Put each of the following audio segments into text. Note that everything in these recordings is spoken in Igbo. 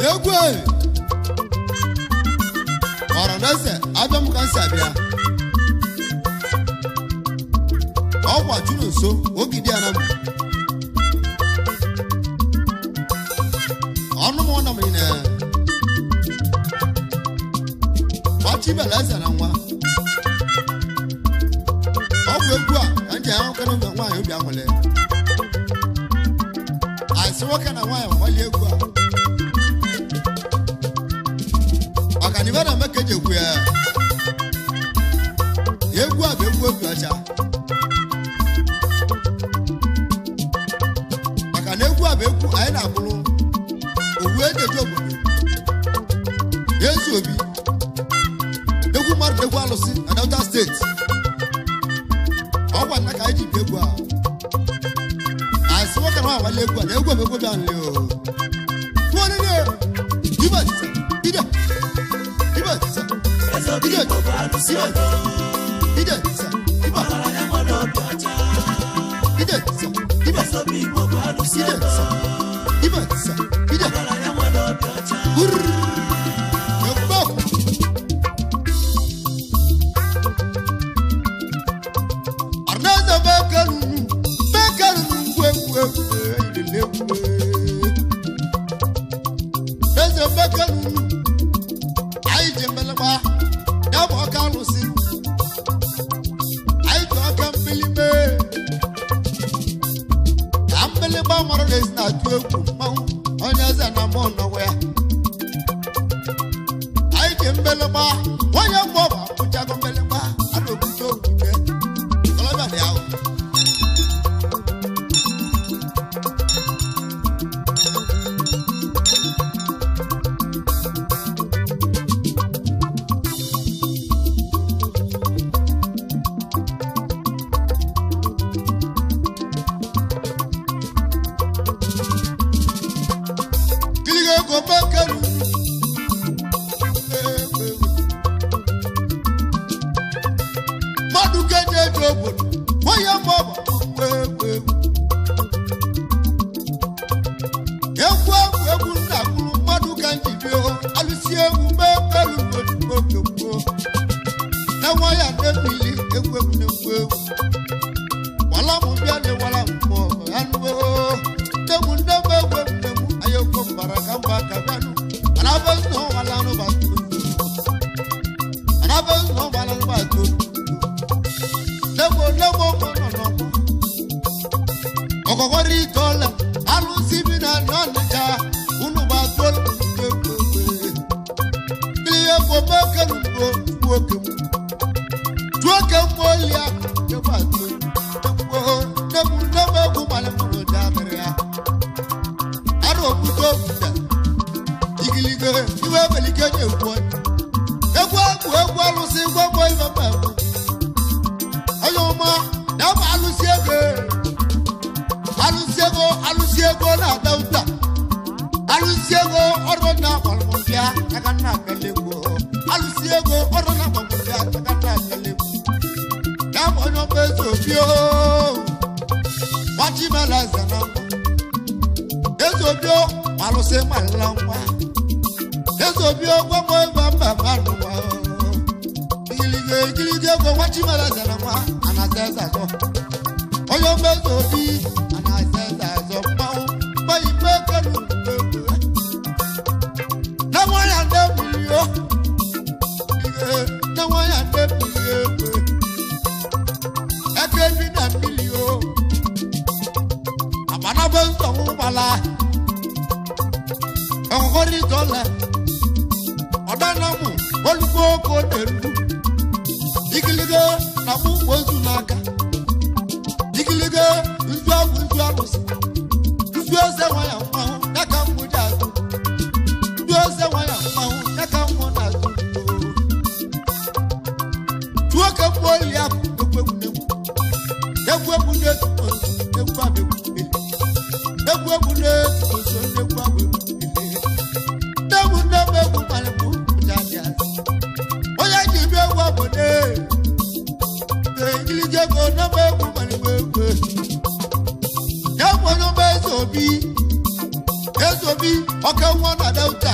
Egwu ọra na eze abịa m ka m si abịa ọkwa chụrụ nso ogidi ana m ọnụ m ọnọ m niile gbachibela eze na nwa ọgwụ egwu a ka m ji ahụ kere ụmụ nwaanyị obi anwụle asị nwoke na nwaanyị gbalie egwu a maka na ibe na-eme ka eji ekwu ya. Egwu a bụ egwu obi ọcha, maka na egwu a bụ egwu anyị na-agbụrụ owu eji eji obodo ezi obi egwu mmadụ, egwu alụsị na Delta Steeti. Ọgwa nna ka anyị ji bi egwu a. Asị nwoke na nwaanyị gbalie egwu a na egwu a bụ egwu obi anụlị o. Tụọ niile ibe ọchịcha ide ibe ọchịcha. Eze obi Igbo bụ alụsị ego. Ide ọchịcha ibe. Ọgaranya nwere obi ọcha. Ide ọchịcha ibe. Eze obi Igbo bụ alụsị ide ego. ọchịcha ibe ọchịcha ide. Ọgaranya nwere obi ọcha. Urr. Arnaza bekalunu bekalunu ngwe ngwe ngwe. Eze bekalunu anyị ji mbelekwa ya bụ ọka alụsị, anyị ji ọka mbilime ka mbilịgba mara na-esi na-atụ egwu mmanwụ onye eze na mụ nọwa ya. Anyị ji mbelịgba onye mgbe ọ bụ akpụchago mbelịgba a na-okwuche okwute ọlọbịa dị ahụ. Kiligo ego mekelu mmadụ keje eji obodo onye mgbe ọ bụ egwu egwu egwu egwu egwu nna kwuru mmadụ ka njibio alụsi egwu mekelu ogboo na nwa ya na-ebili egwu egwu na egwu egwu wala mụ bịa na wala mmụọ anụgo nnem nnem egwu nnem ayoko mbara ka mba ka bịanụ mana abụ nnọọ wala anụ ba turu, mana abụ nnọọ wala anụ ba turu. Lebo lebo mụ nọ n'ọgbọ ọkọkọrọ itola alụsị bi na n'ọnịcha unu ba tolu egwu egwu mmiri egwu mekelu gbo nwoke m tuoke mmụọ oli akụ ebe atụ egwu nnem egwu mara mụrụ ji adịrị ya arụ okwute okwute igiligo iwe ebelike na-ekwu ọnya egwu egwu egwu alụsị gwagwo ife mmemme onye ọma na bụ alụsị ego, alụsị ego, alụsị ego na-ada ụta alụsị ego ọrụ na agbalụmbịa aka nna akele egwu alụsị ego ọrụ na agbalụmbịa aka nna akele egwu ya bụ onye ọma eze obi o gbachimela eze na nwa eze obi o alụsị malala nwa eze obi o gwagbo ebe mba mba n'ụwa igiligo igiligo ego gbachimela eze na nwa anaza eze azọ onye ọma eze obi anaza eze azọ mmanwụ mgbe ikpe kelu na nwa ya nde mmiri o na nwa ya nde mmiri egbe eke bi na mmiri o àbánábẹ́ ń sọ̀rọ̀ wàlá ọ̀kọ̀kọ̀rí dọ́là ọ̀dánàmù olùkókò dèrú igilige nàmú wọ́zù n'aka igilige nzu agwụ nzu alụsị nzu eze nwaya mmanwụ yaka mmụ ji atụ nzu eze nwaya mmanwụ yaka mmụ na-atụ tụọ ka mmụọ oli akụ egwu egwu egwu egwu egwu na-etu egwu abụ egwu egwu egwu na-etu nso egwu abụ egwu nne m nne m egwu mara m ụja dị azụ onye ji bi egwu abụ ne egilije ego nne m egwu mara m egwu ya bụ onye ọma eze obi eze obi ọka nwa na Delta.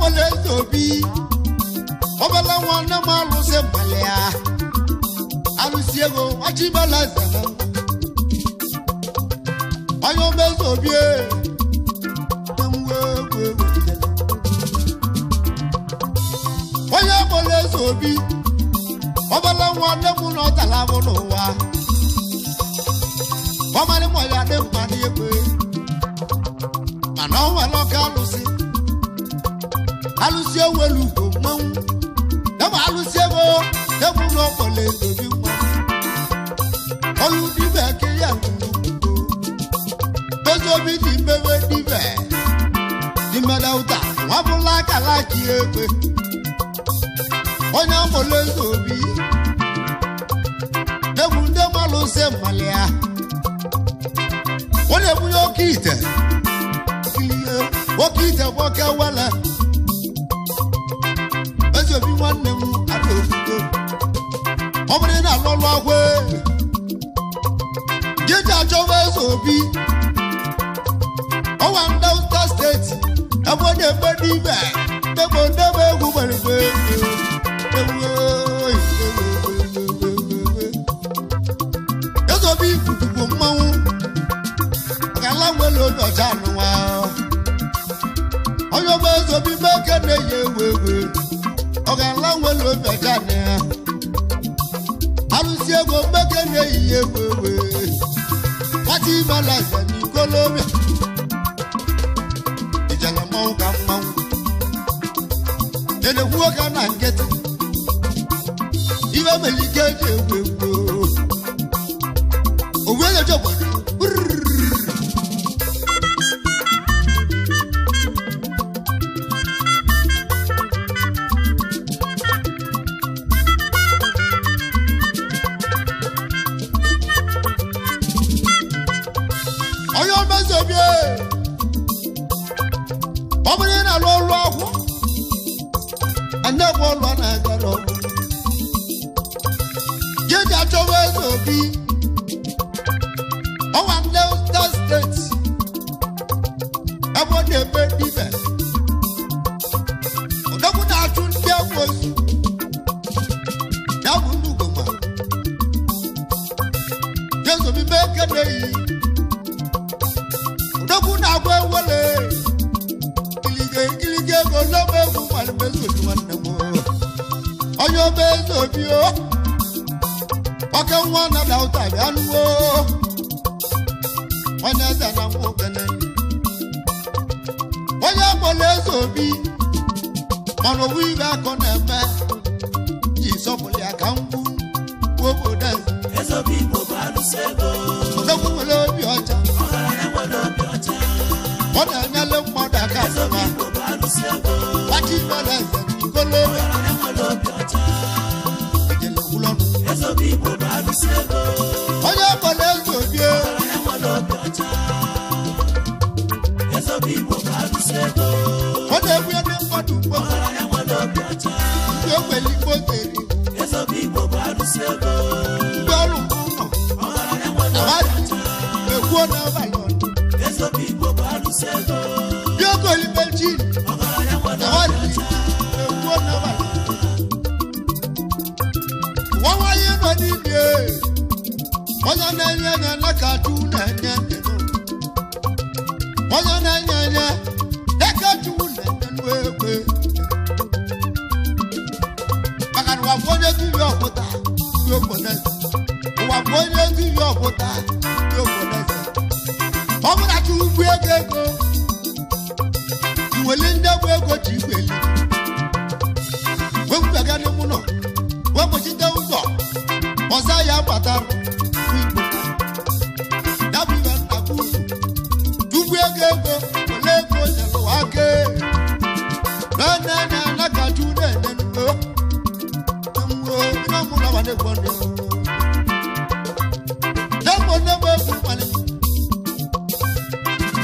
Akpọla eze obi ọbala nwanne m alụsị mmalị ya alụsị ego nwachibala eze na onye omezi obi onye akpọla eze obi ọbala nwanne m na ọtala m n'ụwa ọmarị mọ ya dị mma n'egbe mana ọ nwere ọka alụsị alụsị ewelu ugo mmanwụ ebe alụsị ego ebu na ọkpọla eze obi nwa ọlụ dibịa ke ya eze obi dị mmewe dibịa dibịa ụta nwa bụla akala ji egbe onye akpọla eze obi ebu ndị malụsị mmalị ya ọ na-ebunye oke ite oke ite bụ oke wele eze obi nwanne m ada obodo ọ bụrụ na alụ ọlụ agwa jeji achọba eze obi ọwa Delta steeti ebe ọ na-egbe n'ibe ndebe ndebe egwu gbarigbe eze obi kwukwukwu mmanwụ ala nwere obi ọcha anụwa onye ọgba eze obi meke na-eyi ewu ewu ọ ga-ala nwere obi ọcha anụ ya arụsị ego mmeke na-eyi ewu ewu nwata imela eze n'ikolobịa ijele mmanwụ ka mmanwụ na-ekwu oge na nkịtị ibe mere ike eji egwu egwu ogwu eze obodo. Onye omezi obi ọ bụrụ na alụ ọlụ ọgwụ anya bụ ọlụ a na-agara ọgwụ jeji achọwa eze obi ọnwa Delta steeti ebe ọ na-eme dibe odogwu na-achụ ndị agwụ ozu ya bụ ndị ugoma jezu obi mee eke na-eyi odogwu na-agba ewele ilige ilige ego n'ọba egwu nwanne obi nwanne m onye ọba eze obi o oke nwa na dauta bịa nuwo onye eze na nwa okene onye akpọla eze obi mana owu ibe akọ na-eme ji sọpụrụ ya ka mgbu obodo eze. Eze obi Igbo bụ alụsị ego. Odogwu nwere obi ọcha. Ọgaranya nwere obi ọcha. Ọ na-enyere mmadụ aka. Eze obi Igbo bụ alụsị ego. Gbachi ibele eze n'ikolo. Ọgaranya nwere obi ọcha. Ejele ụlọnụ. Eze obi Igbo bụ alụsị ego. Onye akpọla eze obi Ọgaranya nwere obi ọcha. Eze obi Igbo bụ alụsị ego. Ọ na-egbu ndị mmadụ mgbe Ọgaranya nwere obi ọcha. ndị ogbenye ikpo teri. Eze obi Igbo bụ alụsị ego. Ndị ọrụ ụlọ. Ọgaranya nwere obi ọcha. Ekwuo n'abalị ọnụ. Eze obi Igbo bụ alụsị ego. Ndị ogolibe ji. Ọgaranya nwere obi ọcha. Ekwuo n'abalị. Nwa nwaanyị nọ n'ime. Onye na-enye enye n'aka Chukwu na-enye enye. Onye na-enye enye n'aka Chukwu na-enye n'egbe. Maka na ụwa bụ onye dibịa ọpụta ndị obodo eze. Ụwa bụ onye dibịa ọpụta ndị obodo eze. Ọ bụrụ na Chukwu bụ ego ego, iweli ndị bụ ego ji igwe eli. Wepụtaga n'ime ụlọ, wepụchite ụzọ, ọza ya gbatara igbo. Ya bụ ibe nna bụ unu. Chukwu ego ego, wele ego nyere ụwa aka. Na na na na ka Chukwu na-enye n'ulo.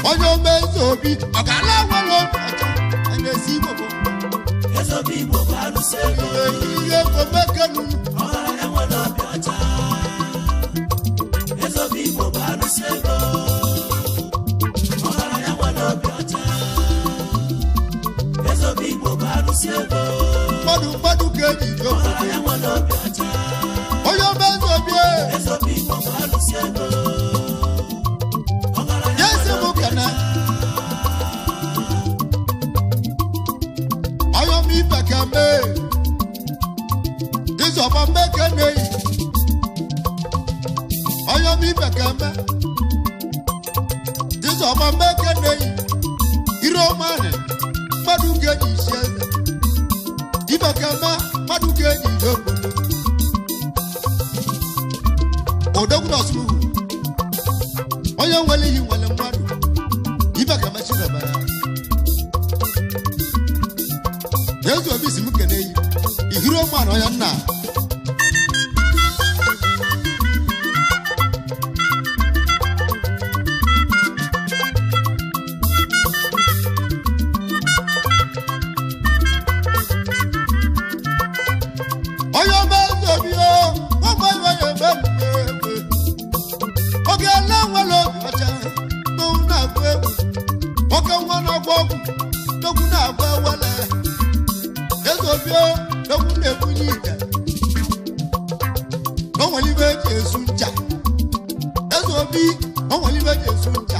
Onye omezi obi ọ ga-ala nwere obi ọcha na-esi igbo bụ Eze obi Igbo bụ alụsị ego. ihe omekenu. Ọgaranya nwere obi ọcha. Eze obi Igbo bụ alụsị ego. Ọgaranya nwere obi ọcha. Eze obi Igbo alụsị ego. Mmadụ mmadụ ka eji ije obodo. Ọgaranya nwere obi ọcha. Onye ọma eze obi e. Eze obi Igbo bụ alụsị ego. Ọgaranya Ya esi nwere m obi kene. Onye ọma ife ka mee. Ịzọba mmeke na-eyi. Onye ọma ife ka mee. Ịzọba mmeke na-eyi. Ire ọma nị, mmadụ ka eji isi eze. Ife ka mee, mmadụ ka eji ije obodo. Odogwu na Ọsụmugwu. Onye nwere iyi nwere mmadụ. Ife ka mee Chizọbara. Eze obi si m kene yi. Ihuru ọma na onye nna. Onye ọma eze obi o, ọma iwe ya eme mmemme. Oge ele nwere obi ọcha, n'owu na-agụ egwu. Nwoke nwa na-agwọ ọgwụ, n'ogwu na-agba ewele. Eze obi o, n'ogwu na-ebunye ite. O nwere ibe eji esu ncha. Eze obi, o nwere ibe eji esu ncha.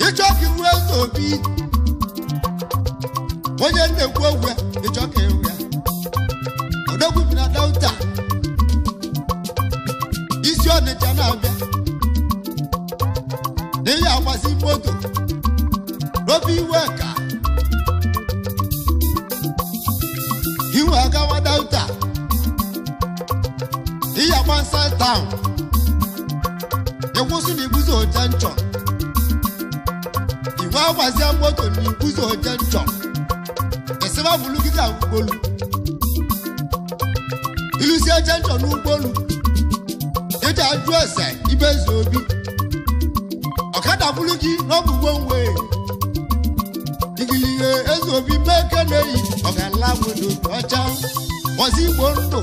Ịchọ ka iwu eze obi, onye na-ekwu okwu ya, ịchọ ka iwu ya. Odogwu bi na Delta, isi Ọnịcha na-abịa n'ihe agbasi moto n'obi iwe ka iwe agawa Delta, ihe agba town, ịkwụsị na Ibuzo junction, iwe agbazia moto na Ibuzo junction, ịsịba bụlụ gị ka ụgbọelu ilusie junction n'ụgbọelu, eji ajụ ese ibe eze obi, ọkada bụrụ gị n'ọbụgbo nwe igilihe eze obi meke na-eyi ọgala nwere obi ọcha ọzọ igbo ndụ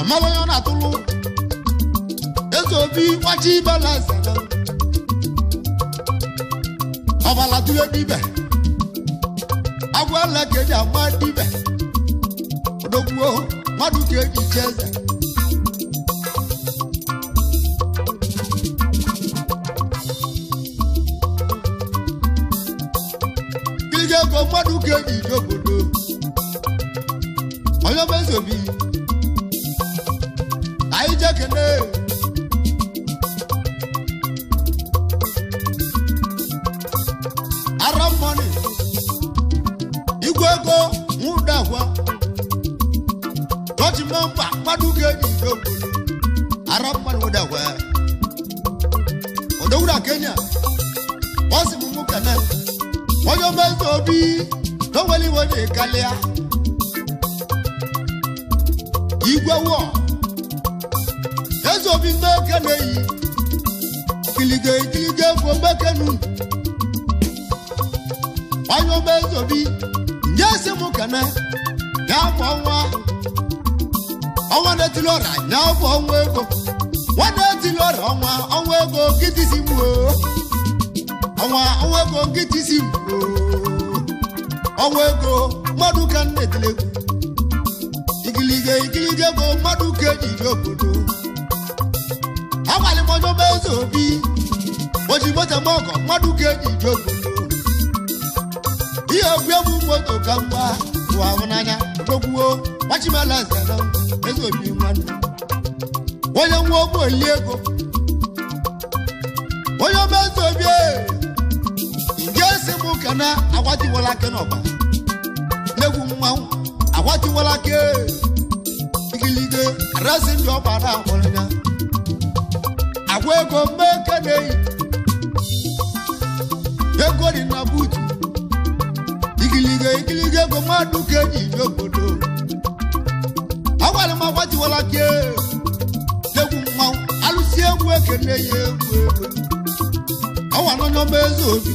ọmara onye ọ na-atụlụ eze obi gbachi ibela eze ọbala tụle dibe agwala ka eji ama dibe odogwuo mmadụ ka eji chi eze. Kiliga ego mmadụ ka eji ije obodo onye bụ eze obi anyị je kene ara mmọnị igwe ego nwụdagwa chọọchị memba mmadụ ka eji ije obodo ara mmadụ nwụdagwa odowura Kenya ọ sị m mụ kene onye omezi obi n'onwere iwe onye kalịa igwe wọ eze obi mmeke na-eyi kilige kilige bụ mmekenu onye omezi obi nye si mụ kene ya bụ ọnwa ọnwa na-etili ọra ya bụ ọnwa ego nwa na-etili ọra ọnwa ọnwa ego nkịtị si mụ o ọnwa ọnwa ego nkịtị si mụ o ọnwa ego mmadụ ka nna etili egwu igilige igilige bụ mmadụ ka eji ije obodo agbalị m onye ọma eze obi oji moto eme ọgọ mmadụ ka eji ije obodo ihe egwu egwu moto ka mgba bụ ahụ n'anya dogbuo gbachimela eze na eze obi nwanne onye nwe ogbu oli ego onye ọma eze obi nje si m kana agbatiwala aka n'ọba n'egwu mmanwụ agbatiwala aka igilige arasị ndị ọgba na-akpọrọ ya agwa ego mmeke na-eyi ego dị na buutu igilige igilige ego mmadụ ka eji ije obodo agwara m agbatiwala aka n'egwu mmanwụ alụsị egwu ekene ya egwu ego ọwa n'onye eze obi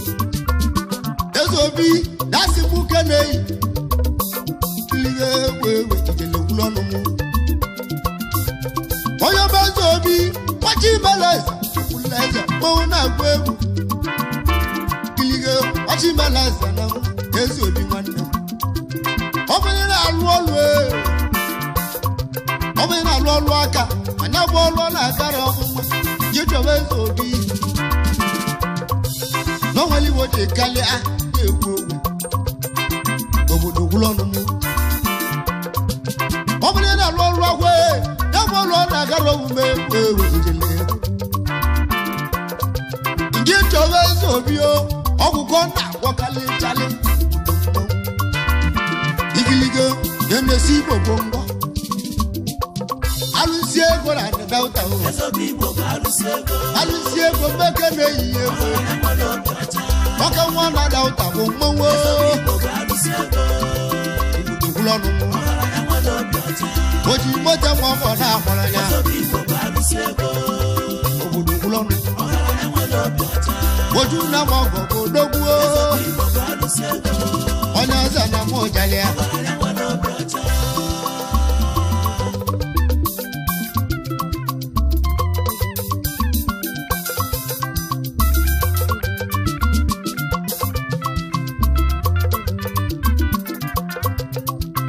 eze obi dasị m kene yi igilige egwu egwu ijele gwulu ọnụ m onye ọma eze obi kwachi imela eze kwula eze mmanwụ na-agụ egwu igilige kwachi imela eze na-agara ọmụma jichọba eze obi n'onwere iwe ji kalịa na-ekwu okwu obodo gwụrụ ọnụ mụ ọ bụrụ na alụ ọrụ agwa ya bụ ọrụ ọ na-agara omume egwu ewu ejele nke chọba eze obi o ọgwụgwọ na-agwọkalị chalị igiligo na-emesi igbo bụ mbọ alụsị ego na delta o alụsị ego mmeke na-eyi egwu ọka nwa na delta bụ mmanwụ obodo ọnụ o ji moto nwa ọkọ na-akwara ya obodo gwụrụ ọnụ ojú na mọ gbogbo dogbuo onye ọzọ na mụ ụjalị ya.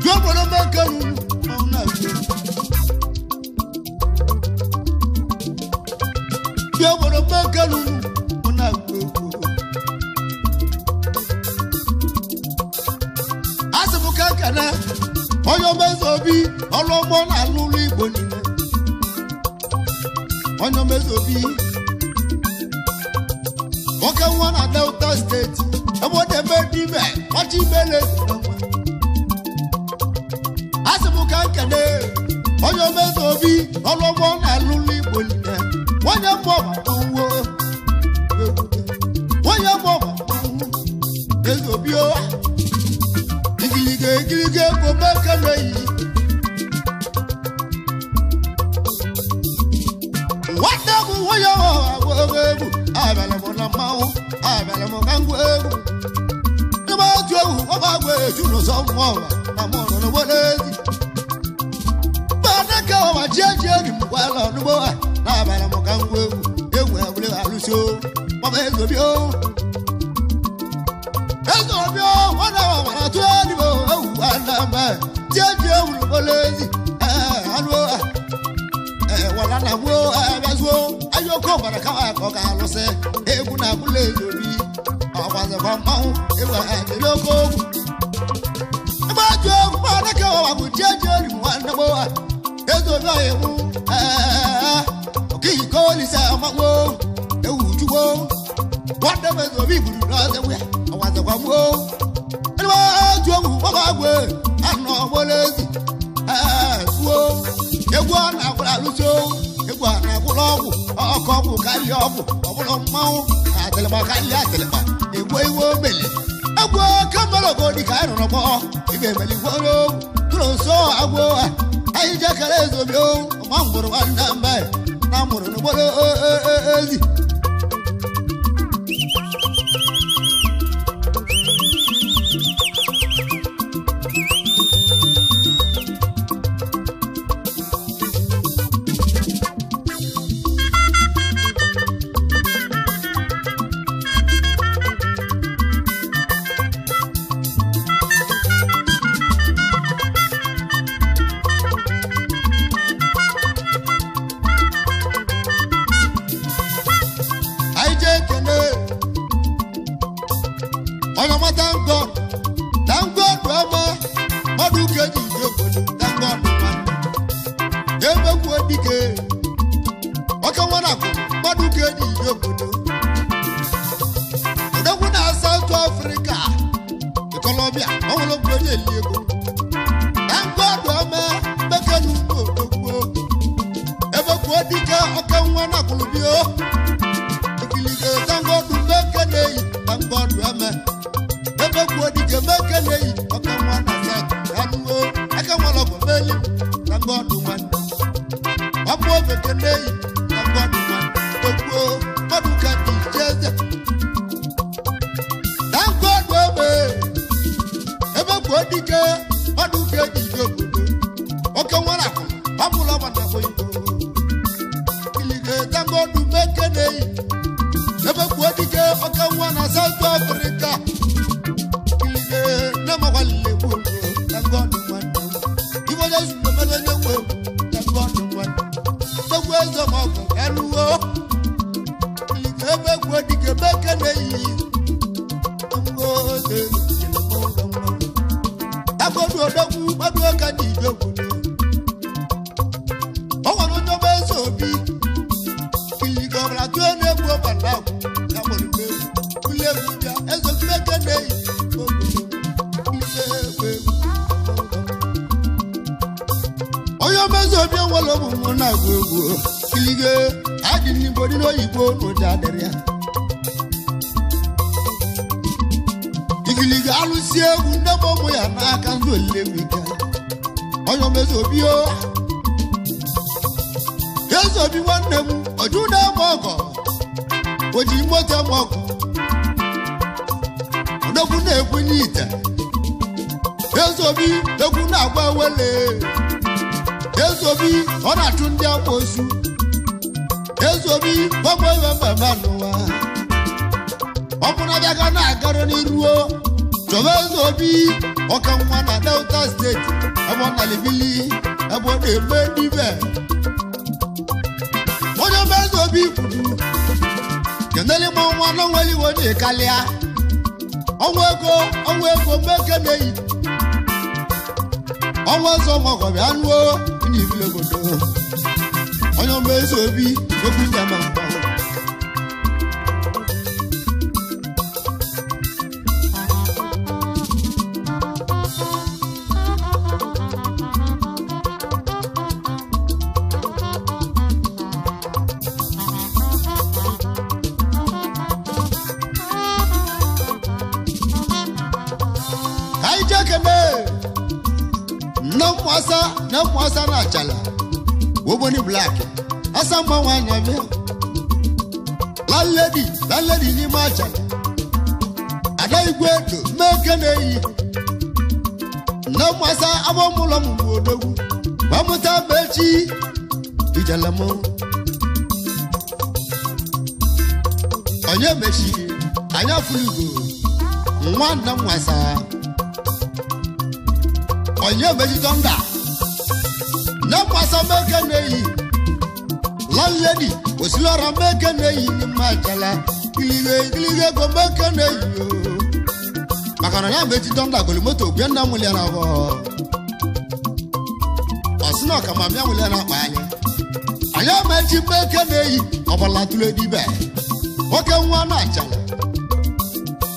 Jụọ meke ruru ọnwụ na-agụ. Jụọ obodo meke ruru ọnwụ na-agụ egwu. Asị m ka nkene onye omezi obi ọrụ ọgbọ na-alụ ụlọ Igbo niile. Onye omezi obi nwoke nwa na Delta steeti ebe ọ na-eme n'ime ọchị imele nwa. Asị m ka nkene onye omezi obi ọrụ ọgbọ na-alụ ụlọ Igbo niile. Onye mmụọ ma nwo onye mmụọ ma nwo eze obi o igiliga igiliga ego meke na-eyi nwata bụ nwunye ọha agwa egwu abịala m na mmanwụ abịala m ka ngwa egwu ịgba otu egwu ọba agwa eju n'ụzọ mmụọ ọha na mụ nọ n'obodo ezi mmadụ ka ọwa ji eji eri m gwala ọnụgbo ha na abịala m ka ngwa egwu egwu egwure alụsị o mama ezobi o ezobi o nwana wa mara tụ eluigwe ewu anamba ji eji ewu n'obodo ezi ee anụ ha wala na gboo abịazuo ayọkọ gbara kama ka ọ ga-alụsị egwu na agbụla ezobi ọgbazikwa mmanwụ ịgba adịrị oke ogwu ebe ajụ egwu mmadụ ka ọwa bụ ji eji eri nwanne gboo ha ezobi ọya egwu ọkịghịkọ olise amakpo ewu chukwu nwanne m ezobi gburu n'ọzọ ya ọgbazikwa gboo ebe ajụ egwu gbaba agwe anọ ọgbọla ezi ee egwu a na-akwụrụ alụsị egwu a na-akwụrụ ọgwụ ọkụ ọgwụ karịa ọgwụ ọbụrụ mmanwụ atịlịgba karịa atịlịgba egwu iwe omele egwu oke mmerọgọ dị ka anyị rụrụ gbọ ị ga-emeligworo tụrụ nso agwụ anyị jekere ezobi ọma mgbụrụ nwanne mbe na mụrụ n'obodo ezi. Anyị jee kene onye ọma thank God thank God ọma mmadụ ka eji ije obodo thank God ọma emekwuo dike oke nwa na akụ mmadụ ka eji ije obodo odogwu na South Africa ikolobịa ọnwụrụ mgbe onye eli ego thank God ọma mekenu odogwu emekwuo dike oke nwa na akụlụbio ikilige tangodu mekeneyi tangodu eme emekwuo dike mekeneyi ọka nwa na sat anuo aka nwa lọgọ meli tangodu nwanne ọmụ obekeneyi tangodu nwanne okwuo mmadụ ka dị iche eze tangodu eme emekwuo dike mmadụ ka eji ije obodo oke nwa na akwụna ọbụla ọgbana igbo ikilige tangodu mekeneyi emekwuo dike ọka nwa na South Africa ilige na-amakwalile gbuo tangọdụ nwanne ife onye zuru omere onye nwe egwu tangọdụ nwanne egwu eze ma meke na-eyi agbọdụ odogwu gbadụ ọka dị ibe obodo ọ nwere onye ọma eze obi iliga ọbara tụọ na-egwu ọbara agwụ ya gbọrọ egwu ụlọ egwu bịa eze obi meke na-eyi onye ọma eze obi enwere ụmụ mmụọ na-agụ egwu ilige adị n'igbo dị n'oyibo n'ụdị adịrị ya igiliga alụsị egwu ndị bụ ụmụ ya n'aka ndị olile ike onye ọma eze obi o eze obi nwanne m ọjụ na-eme ọgọ o ji moto eme ọgọ odogwu na-ekwu n'ite eze obi dogwu na-agba wele eze obi ọ na-achụ ndị amoosu eze obi gbagbo ibe mmemme n'ụwa ọ bụrụ na bịaga na-agarụ n'iruo chọba eze obi ọka nwa na delta steeti ebe ọ na-alibili ebe ọ na-eme ndibe onye ọma eze obi kwuru kenele m ọnwa na nwere iwe onye kalịa ọnwa ego ọnwa ego meke na-eyi ọnwa ọzọ mọgọbịa nụọ n'ibili obodo onye ọma eze obi okwu ndị ama mkpọ ka anyị jee kene nne mmụasa nne mmụasa na achala ogboni blak asa mma nwaanyị abịa landlady landlady n'ime achala ada igwe edo mmeke na-eyi nne mmụasa abọmụlọ m bụ odogwu gbamụta mechi ijelem onye mechiri anyị afụlugo nwa nne m nwasa onye mechi tọnda nne mmasa meke na-eyi landlady osilọra meke na-eyi n'ime achala ilige ilige ego meke na-eyi o maka na ya mechi tọnda goli moto bịa nna nwụli ya na abọ ọsị na ọkama mịa nwụli ya na akpa anyị anyị mechi meke na-eyi ọbala tụle dibe nwoke nwa na achala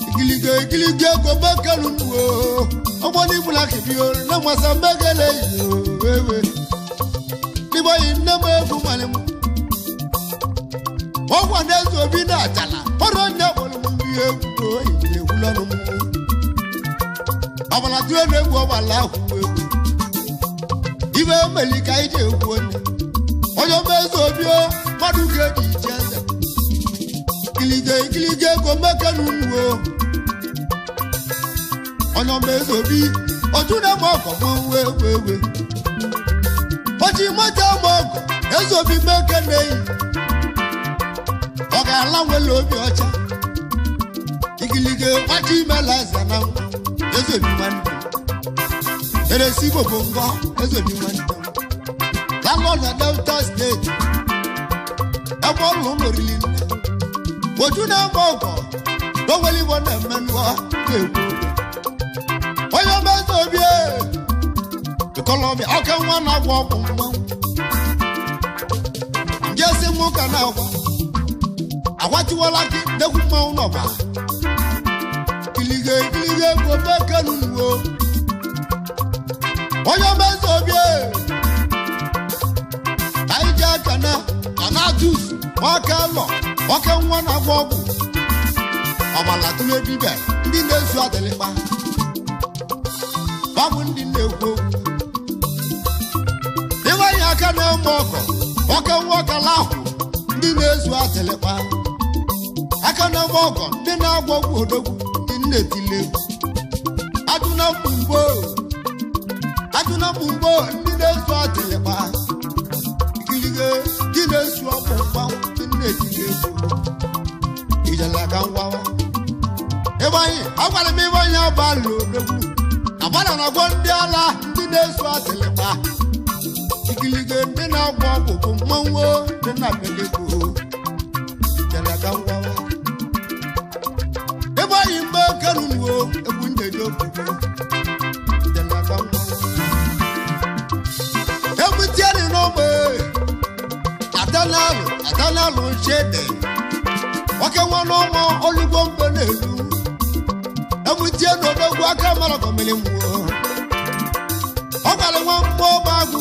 igilige igilige ego meke n'ugbo ọgbọ n'ibula kibio nne mwasa meke na-eyi o ewe n'igbo yi nne m egwu nwere m ọgwa na-eze obi na-achala ọrụ onye kpọrọ m nri egwu oyi na-egwula ọnụ m ọbara tụrụ na-egwu ọgbala akwụ egwu ibe emeli ka anyị ji egwu onye onye ọma eze obi o mmadụ ga-eji iche eze igilige igilige ego meke n'ugbo onye ọma eze obi otu na-eme ọgọ mmanwụ egwu egwu oji moto eme ọgọ eze obi meke na-eyi ọ ga-ala nwere obi ọcha igilige nwachi imela eze na nwa eze obi nwanne eresi igbo bụ ngọ eze obi nwanne lalọ na delta steeti ebe ọlụ ụlọ riri nne oju na-eme ọgọ n'onwere igbo na-eme nụọ na-ekwu onye ọma eze obi ịkọlọbịa ọka nwa na-agwọ ọgwụ mmanwụ nje si m ụka na-agwọ agwatiwala gị ndekwu mmanwụ n'ọba ilige ilige ego mekenuwo onye ọma eze obi anyị ji aka na anatus ọka lọ ọka nwa na-agwọ ọgwụ ọbala tụrụ dibịa ndị na-ezu adịlịkpa babụ ndị na-ekwu okwu ịgbanye aka na-eme ọkọ ọka nwa ọkala ahụ ndị na-ezu atịlịkpa aka na-eme ọgọ ndị na-agwọ ọgwụ odogwu ndị nna-etile egwu ajụna mgbumgbo ajụna mgbumgbo ndị na-ezu atịlịkpa ikilige ndị na-ezu ọgwụ mgbanwụ ndị nna-etile egwu ijele ka ngwawa ịgbanye agwara m ịgbanye abalị odogwu agbara na-agwọ ndị ala ndị na-ezu atịlịkpa ikilige ndị na-agwọ ọgwụ bụ mmanwụ ndị na-abịalegbo ijele ka ngwawa Ịgbaghị mgbe kenunuo egwu njeje obodo njem aka mmanwụ. Egwu tiere n'ogbe atanalụ atanalụ chede nwoke nwa n'ọnwa olugbo mgbe na-elu egwu tie n'odogwu aka mara gọmiri mmụọ ọ gwara nwa mmụọ gbagụ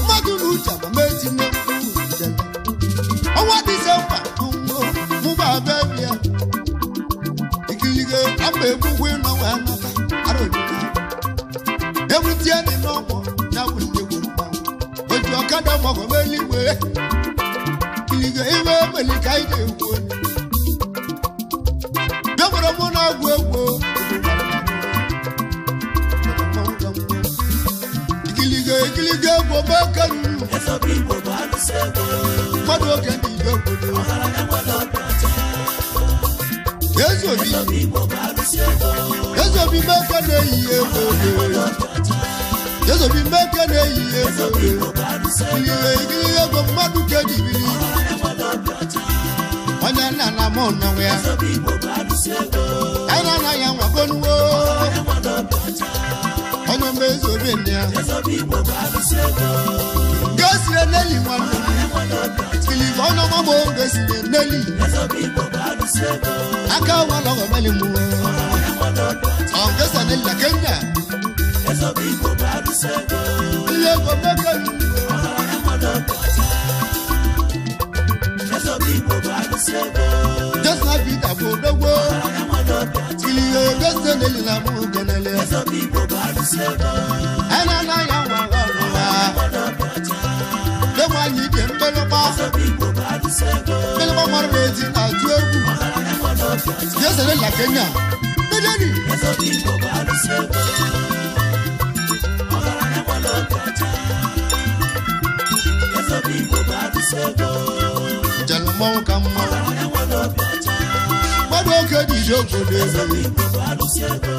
mmadụ na uche ma etinye mkpu njem ọnwa Disemba mụba abịa ikiligo ama egbugbu ịnọnwa anata arụjụta egwu tie dị n'ọgbọ ya bụ ndegwu mmanwụ oji ọkada maọbụ eluigwe ikiligo iwe emeli ka anyị na-ekwu bịa mụ na-agwụ egwu ikiligo ikiligo egwu omekeruru Ezobi Igbo bụ alụsị ego. mmadụ oge ndị ije obodo Ọgaranya nwere obi ọcha. ezobi Ezobi Igbo bụ alụsị ego. ezobi meke na-eyi egwu Nwere obi ọcha. ezobi meke na-eyi egwu Ezobi Igbo bụ alụsị ego. ikiligo ikiligo egwu mmadụ ka ejibiri Ọgaranya nwere obi ọcha. onye nna na mụ nọnwe ya Ezobi Igbo bụ alụsị ego. anyị na-anaghị anwagonuwo Ọgaranya nwere obi ọcha. onye mgbe ezobi ndị ya Ezobi Igbo bụ alụsị ego. gosiri n'eli nwanne Ọgaranya nwere obi ọcha. ikiligo onye ọmụmụ gosiri n'eli Ezobi Igbo bụ alụsị ego. aka nwala ọmeli mụ Ọgaranya nwere obi ọcha. ọ gosiri n'eli na Kenya Ezobi Igbo bụ alụsị ego. ihe ego meke Ọgaranya nwere obi ọcha. Ezobi Igbo bụ alụsị ego. Joseph Peter bụ odogwo Ọgaranya nwere obi ọcha. ikiligo gosiri n'eli na mụ genele Ezobi Igbo bụ alụsị ego. anyị na-anaghị anwa ọrụ ha Nwere obi ọcha. dịkwa anyị dị mgbịrịgba Ezobi Igbo bụ alụsị ego. mgbịrịgba mara na-eti na-atụ egwu Ọgaranya nwere obi ọcha. gosiri n'eli na Kenya Bideni Ezobi Igbo bụ alụsị ego. Ọgaranya nwere obi ọcha. Ezobi Igbo bụ alụsị ego. njem mmanwụ ka mma Ọgaranya nwere obi ọcha. mmadụ oge dị ije obodo Ezobi Igbo bụ alụsị ego.